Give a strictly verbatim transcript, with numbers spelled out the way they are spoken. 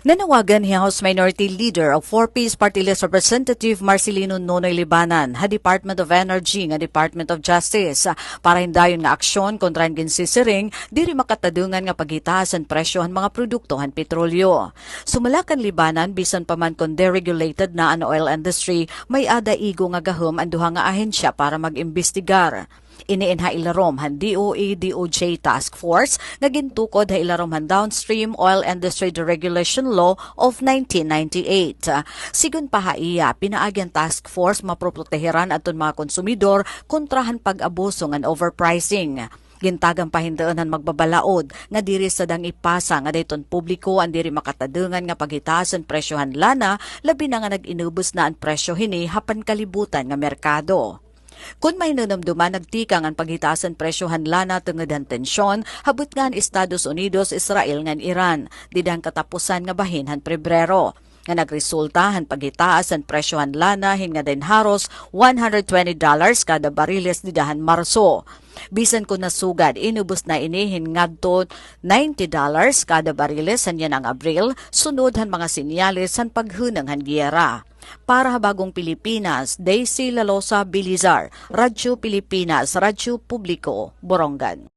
Nanawagan hi House Minority Leader of Four Ps Party List Representative Marcelino Nonoy Libanan ha Department of Energy ngan Department of Justice para hin dayon nga aksyon kontra han ginsisiring diri makatadungan nga paghitaas han presyo han mga produkto han petrolyo. Sumala kan Libanan, bisan pa man kon deregulated na an oil industry, may-ada igo nga gahom an duha nga ahensya para mag-imbestigar. Ini in ha ilarom han D O E D O J Task Force nga gintukod ha ilarom han Downstream Oil Industry Deregulation Law of nineteen ninety-eight. Sigon pa ha iya, pinaagi han task force maproprotehiran adton mga konsumidor kontra han pag-abuso ngan overpricing. Gintagan pa hin duon han magbabalaod nga diri sadang ipasa nga dayton publiko an diri makatadungan nga paghitaas han presyo han lana, labi na nga nag-inubos na an presyo hini ha pankalibutan nga merkado. Kon mahinumduman, nagtikang an paghitaas han presyo han lana tungod han tensyon ha butnga han Estados Unidos, Israel ngan Iran dida han katapusan nga bahin han Pebrero, nga nagresulta han paghitaas han presyo han lana hin ngada hin haros one hundred twenty dollars kada bariles dida han Marso. Bisan kon nasugad, inubos na ini hin ngadto ninety dollars kada bariles han yana nga Abril, sunod han mga senyales han paghunong han giyera. Para ha Bagong Pilipinas, Daisy Lalosa Bilizar, Radyo Pilipinas, Radyo Publiko, Borongan.